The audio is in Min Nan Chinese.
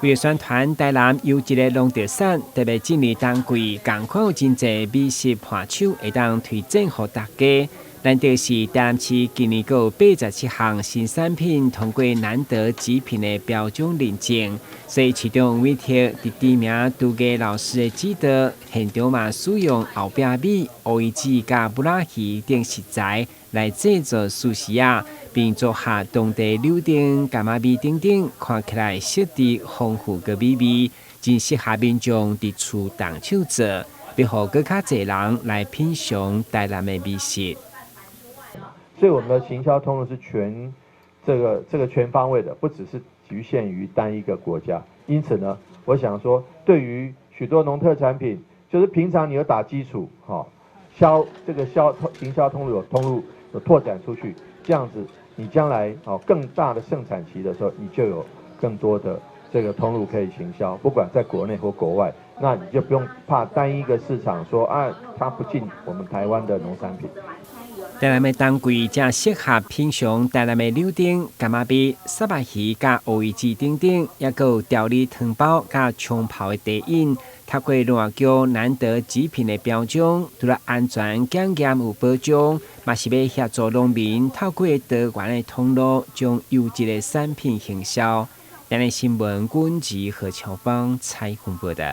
為著宣傳台南優質的農特產，特別進入冬季，仝款有真濟美食伴手會當推薦予大家。難得是台南市今年閣有87項新產品通過難得極品的標準認證，所以市長委託佇知名廚藝老師的指導，現場嘛使用後壁米、烏魚子佮布拉魚等食材來製作壽司仔，並組合當地柳丁、柑仔米等等，看起來色澤豐富閣美味，真適合民眾佇厝動手做，欲予閣較濟人來品嚐台南的美食。所以我們的行銷通路是全這個全方位的，不只是局限於單一個國家。因此呢，我想說，對於許多農特產品，就是平常你有打基礎，哈，銷這個銷行銷通路有通路有拓展出去，這樣子你將來哦更大的盛產期的時候，你就有更多的這個通路可以行銷，不管在國內或國外，那你就不用怕單一個市場說啊，它不進我們台灣的農產品。台南的冬季正適合品嚐台南的柳丁、柑仔米、虱目魚、佮烏魚子等等，抑閣有調理湯包佮沖泡的茶飲，透過農業局難得極品的標準，除了安全檢驗有保障，嘛是欲協助農民透過多元的通路，將優質的產品行銷。台南新聞，軍吉何喬芳採訪報導。